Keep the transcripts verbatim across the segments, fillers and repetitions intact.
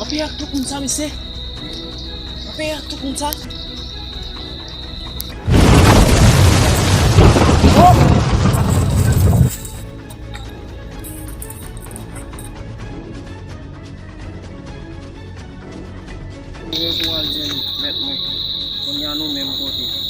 W ap peye ak tout moun sa, mesye. W ap peye ak tout moun sa. Mwen pou al jwenn mèt mwen. Kounye a nou menm kote.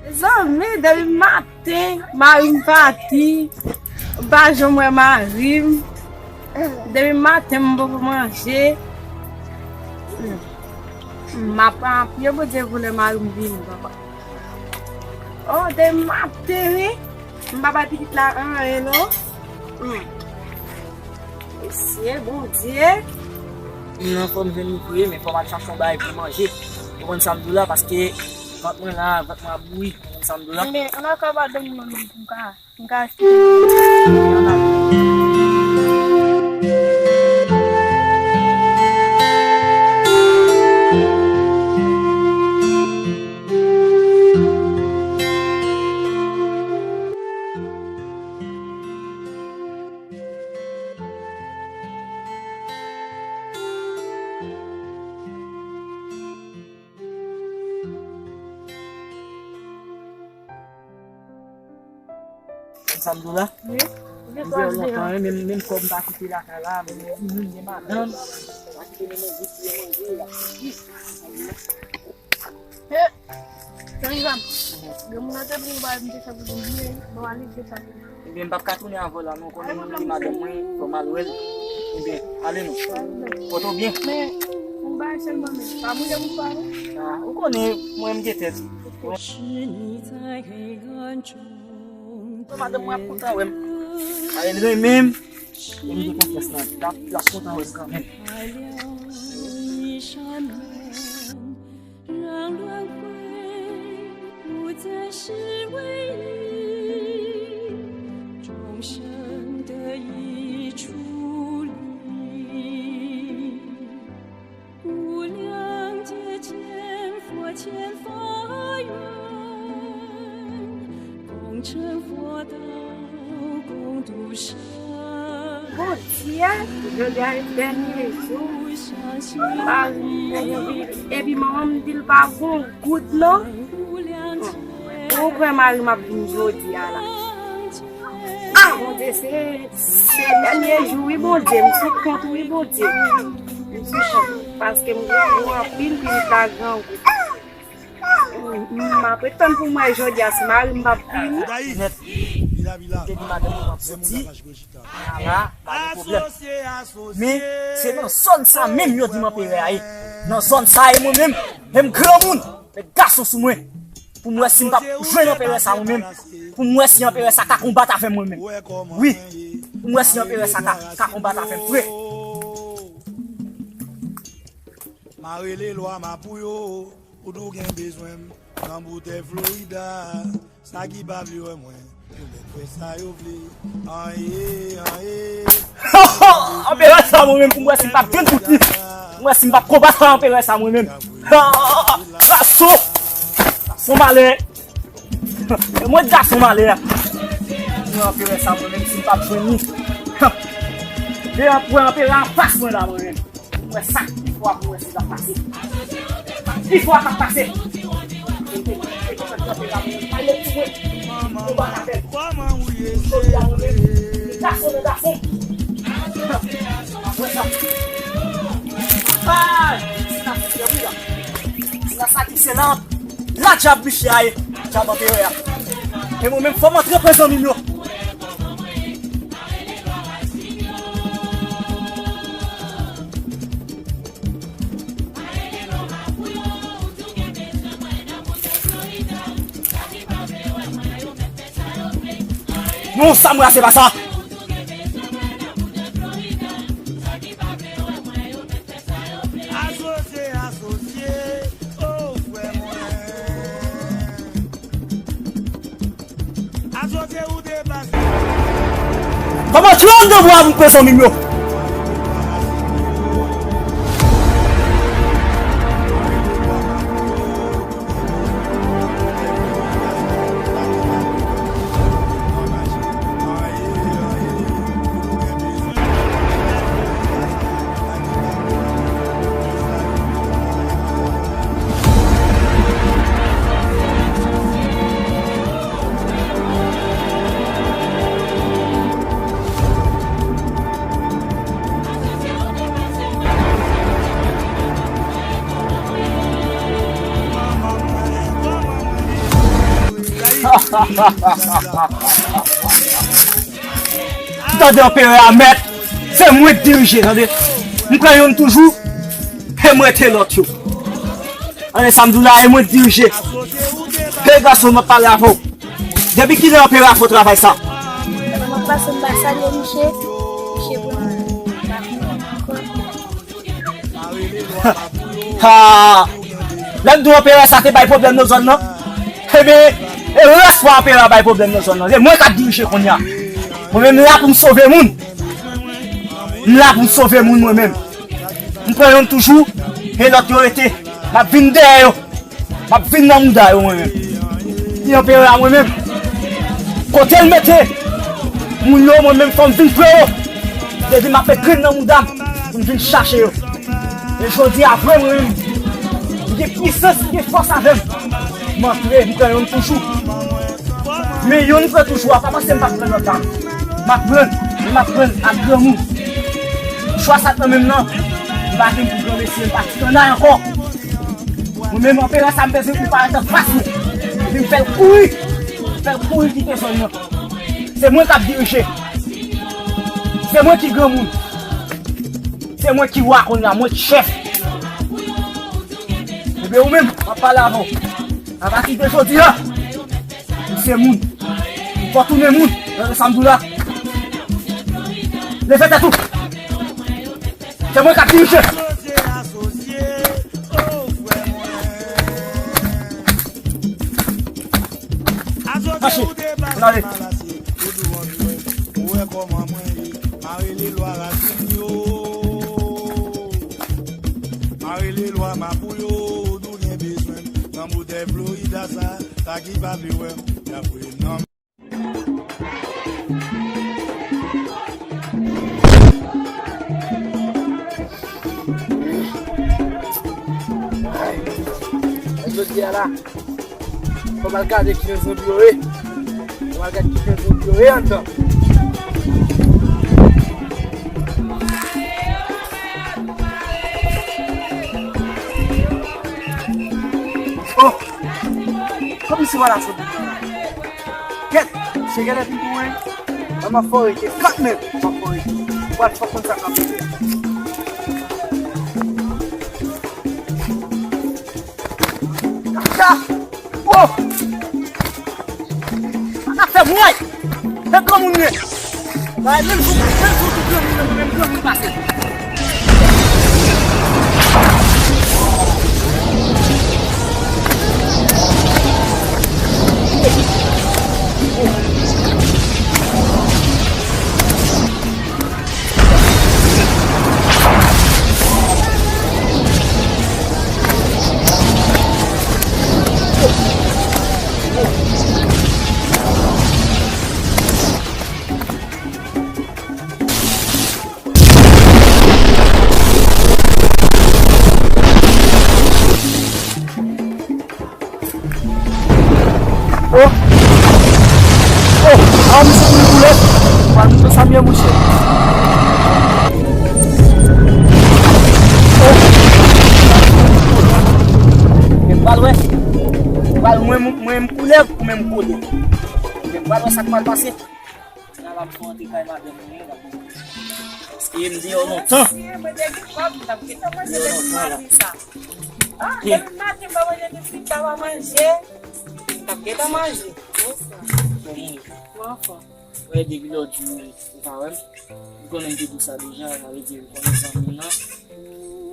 Mezanmi, depi maten, mari m pati, m pa janm wè mari m. Depi maten, m poko manje. M ap priye Bondye pou lè mari m vini, papa. Oh, depi maten, wi. M pa bay pitit la anyen, non. Hmm. Mesye, Bondye. M nan fòm jwenn li vre, men fò m al chache yon bagay pou manje. Ou konprann sa m di w la, paske vant mwen la, vant mwen ap bouyi. Ou konprann sa m di w la? Men, ann al kay pa dòmi nan menm pou m ka, m ka achte. Sa m di w la? Wi. M fè lontan, wi, menm, menm kòb m pa kite lakay la, menm timoun, menm madanm, m pa kite menm yon gout pou yo manje, y ap soufri. He! Zanmi pa m, granmoun nan te vin ba m te fè pou m bliye, bon, ale te fè pou m. Ebyen, m p ap ka tounen avè w la, non, konnen m gen madanm mwen, fò m al wè l. Ebyen, ale non. Pòte w byen. Men, yon bagay sèlman, men, pa boule bouch pa, non. Ah, ou konnen, mwen, m gen tèt. Madanm mwen ap kontan wè m. Ay, l renmen m. E m gen konfyans nan li. L ap, l ap kontan wè m kanmenm. Bondye, jodi a se dènye jou. Mari m poko vini. Epi manman m di l pa gon goud non. Ou kwè mari m ap vin jodi a la? Ah, Bondye, se, se dènye jou, wi, Bondye. M sou kont, wi, Bondye. M sou kont. Paske m grangou anpil, pitit la grangou. M ap ret tann pou m wè jodi a, si mari m p ap vini. Nèt. M te di madanm mwen m ap soti. Ala, pa gen pwoblèm. Men, se nan zòn sa menm yo di m anperè a ye. Nan zòn sa a ye mwen menm, menm granmoun. Met gason sou mwen. Pou m wè si m p ap jwenn anperè sa mwen menm. Pou m wè si anperè sa ka konbat avè m mwen menm. Wi. Pou m wè si anperè sa ka, ka konbat avè m vre. M a rele lwa Mapou yo, pou di w gen bezwen m nan boutèy Florida. Sa ki pa vle wè mwen, yo mèt fè sa yo vle. Anyen, anyen. Anperè sa mwen menm pou m wè si m p ap jwenn bout li. Pou m wè si m p ap konbat anperè sa mwen menm. Gason! Gason malè! E mwen gason malè a. Mwen anperè sa mwen menm si m p ap jwenn li. Mwen anperè anfas mwen la mwen menm. Mwen sa ki fò pou mwen si l ap pase. Ki fò ap pase. Gason nan gason. Apre sa. Ay, ti nan sa ki se nan. La djab miche a ye. Sa m anperè a. E mwen menm, fò m antre pran zanmi m yo. Non, Samra, se pa sa. Asosye, asosye, o frè mwen. Asosye ou te pase. Kòman ti anndan bwa pou pran zanmi m yo? Tande anperè a, mèt, se mwen k dirije, tande. M pran youn toujou, e m rete lòt yo. Tande sa m di w la, e mwen k dirije. He gason, m ap pale avè w. Depi kilè anperè a fè w travay sa? M ap pase, m pa salye misye. Misye pran m pa konnen ankò. Ha! Lè m di w anperè sa te bay pwoblèm nan zòn nan. Ebyen, e lòt fwa anperè a bay pwoblèm nan zòn nan. Se mwen k ap dirije kounye a. Mwen menm m la pou m sove moun. M la pou m sove moun mwen menm. M pran youn toujou, e lòt yo rete. M ap vin dèyè yo. M ap vin nan mouda yo mwen menm. Ki anperè a mwen menm. Kote l mete moun yo, mwen menm fò m vin pran yo. Depi m ap met grenn nan mouda m pou m vin chache yo. E jodi a vre mwen menm, m gen pwisans, m gen fòs avè m. M antre, m pran youn toujou. Men youn m pran toujou a, pa panse m p ap pran lòt la. M ap pran, men m ap pran ak granmoun. Chwa sa t nan men m nan, m pa gen pou granmesye, m pa ti kannay ankò. Mwen menm anperè sa m bezwen pou parèt anfas li. Epi m fè l kouri. M fè l kouri kite zòn nan. Se mwen k ap dirije. Se mwen ki granmoun. Se mwen ki wa kounye a, mwen ki chèf. Ebyen ou menm, m ap pale avè w. Apati de jodi a, ou se moun. Ou fò tounen moun, tande sa m di w la. Leve tèt ou. Se mwen k ap dirije. Mache, ann ale. Ou wè kòman mwen ye, m a rele lwa rasin yo. M a rele lwa mapou yo, nou gen bezwen m. Nan boutèy Florida sa, sa ki pa vle wè m, y ap voye nan Jodi a la, fò m al gade kijan zonbi yo ye. Fò m al gade kijan zonbi yo ye anndan. Oh! Kòm si wala zonbi. Kèt, se genlè vin pou mwen. Mwen m ap fò rete kanmenm, m ap fò rete. Ou pral fò konn sa k ap rive. Kaka! Oh! Sa k ap fè m woy! Se granmoun ye! Bay menm jou, menm jou tout granmoun yo, menm granmoun pase. Oh! Oh! Ah, misye kouri pou lòt. Pral montre sa m ye, mouche. Oh! E pral wè. Mwen, mwen, mwen, m koulèv, ou menm koulèv. Ou menm pral wè sa k pral pase. Kounya la m fè antre kay madanm mwen la. Paske m deyò lontan. Mwen te gen kòb, m t ap gentan manje depi maten sa. Ah, depi maten m pa manje, depi m pa manje. M t ap gentan manje. Bon, mwen anfòm. Wè, depi lòt jou, ou pa wè m. Ou konnen m te di w sa deja, sa vle di ou konnen zanmi m nan.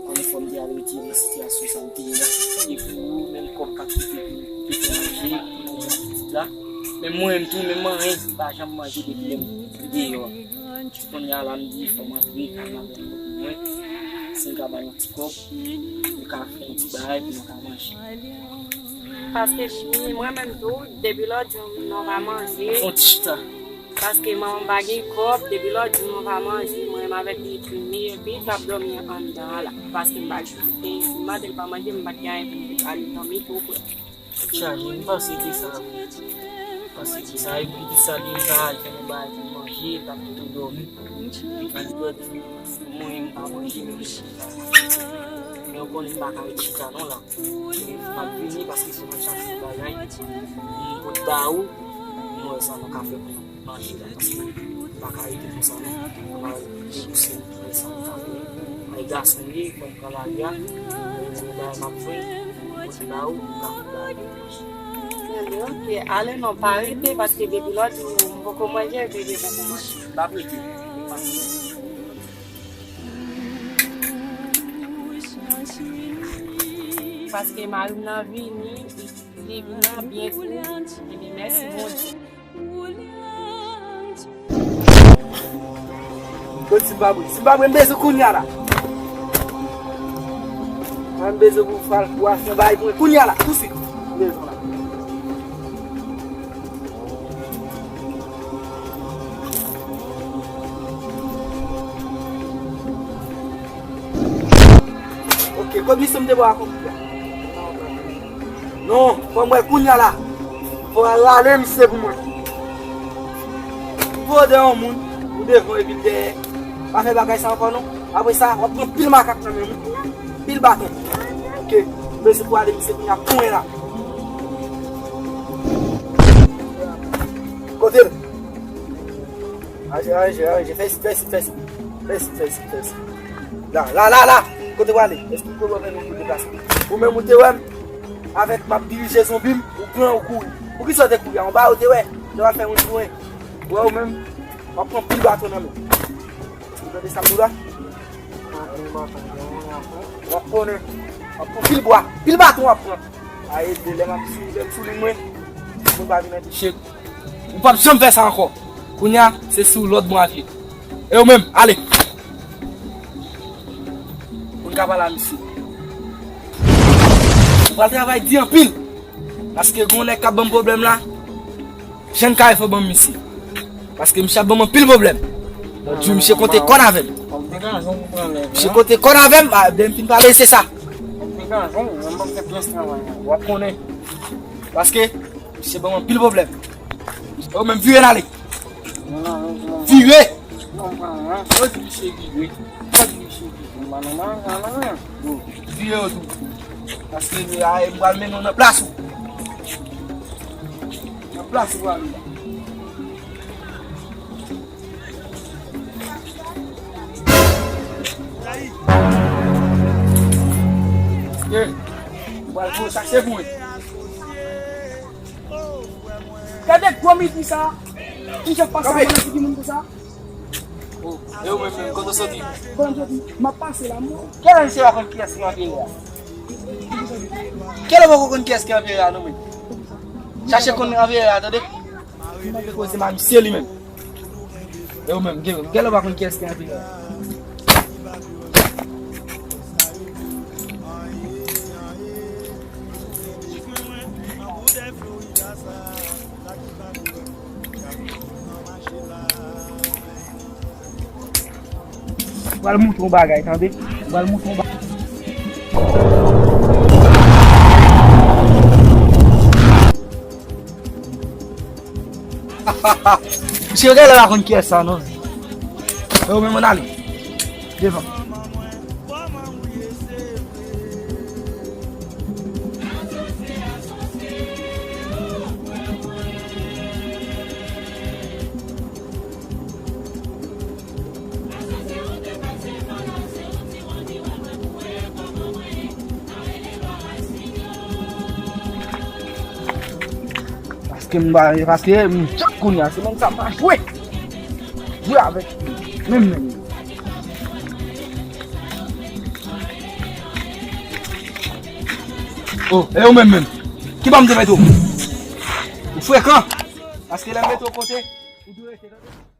Konnen fò m te al retire nan sitiyasyon sa m te ye la. E pou ou, menm kòb pa t kite pou te fè manje, pou manje ak pitit la. Menm mwen menm tou, menm anyen, m pa janm manje depi lè m deyò a. Kounye a la, m di fò m antre, al nan bèl kòb mwen. Si m ka ba yon ti kòb, m ka fè yon ti bagay pou nou ka manje. Paske mwen menm tou, depi lòt jou, nou pa manje. Fè yon ti chita. Paske manman m pa gen kòb, depi lòt jou nou pa manje, mwen menm avèk li epi m, epi l t ap dòmi anndan an la. Paske m pa t gen, si maten l pa manje, m pa t gen anyen pou m ale dòmi tou, frè. Tèt chaje, m panse te sa vre. M panse te sa, epi te sa li m pa al fè yon bagay pou m manje, l t ap tou dòmi. Malgre tou, mwen m pa manje, men men ou konnen m pa ka ret chita non la. M ap vini paske fò mwen chache yon bagay. M pot ba ou, m wè sa nou ka fè pou nou. Manje la, paske m pa ka rete konsa non. Mwen pa rete pou se mwen sa m ka fè. Ay gason ye, fò m pran lari a. Mwen gen bagay m ap jwenn, mwen pote ba ou, m ka fè bagay pou manje. Ebyen, oke, ale non, pa rete, paske depi lòt jou, m poko manje, bebe poko manje. M p ap rete. Paske mari m nan vini, li vin nan byen tou. Ebyen, mèsi Bondye. Kot Sinbabwe? Sinbabwe, m bezwen kounye a la. Mwen m bezwen pou fal pou al fè yon bagay pou mwen kounye a la, tousuit. M bezwen la. Ok, kot misye m te ba w a konpli a? Non, fò m wè kounye a la. Fò w al rale misye pou mwen. Ou vo de yon moun, ou devan epi l dèyè. Pa fè bagay sa ankò non. Apre sa, w ap pran pil makak nan men m. Pil baton. Ok, m bezwen pou ale misye kounye a, kounye a la. Kote l? Anje, anje, anje. Fè isit, fè isit, fè isit. Fè isit, fè isit, fè isit. La, la, la, la. Kote w ale? Esplike w mwen pou deplase. Ou menm ou te wè m avèk m ap dirije zonbi m, ou pran ou kouri. Poukisa w te kouri a? Yon bagay ou te wè? Te w al fè moun pou mwen. Ou wè ou menm, w ap pran pil baton nan men. Ou tande sa m di w la? W ap konnen. W ap pran pil bwa, pil baton w ap pran. A ede lè m ap sou, lè m sou liy mwen. Moun pa vin anpeche. Ou p ap janm fè sa ankò. Kounye a, se sou lòd mwen ap ye. E ou menm, ale. Ou ka pale a misye. Ou pral travay di anpil. Paske gen yon nèg k ap ban m pwoblèm la. Jan Kayfò ban m misye. Paske misye ap ban m anpil pwoblèm. Lòt jou, misye konte kòn avè m. Misye konte kòn avè m, a, lè m fin pale, se sa. W ap konnen. Paske misye ban m anpil pwoblèm. Ou menm vire n ale. Vire! Yo di misye vire. Yo di misye vire. Bon, vire yo tou. Paske a, m pral mennen w nan plas ou. Nan plas ou pral la. Eh, m pral voye sa se pou mwen. Gade gwo midi sa. Ki jan pase a nan figi moun konsa? Oh, e ou menm, menm, kote w soti? Kote m soti? M ap pase la, mwen. Kèlè misye pa konn kiyès ki anperè a? Kèlè poko konn kiyès ki anperè a, non, men? Chache konn anperè a, tande? M ap koze ma misye li menm. E ou menm, gen, gen lè w pa konn kiyès ki anperè a. Pral montre yon bagay, tande? Pral montre yon bagay. Misye, gade la konn kiyès sa, non? Yo, men mwen ale. Devan. Kòman w ye se vre? Asosye, asosye. Ke m ba, paske m tchòk kounye a, se menm sa m pa jwe. Jwe avèk menm menm. Oh, e ou menm menm. Ki ban m te mete w? Ou frekan. Paske lè m mete w kote, ou dwe rete, tande.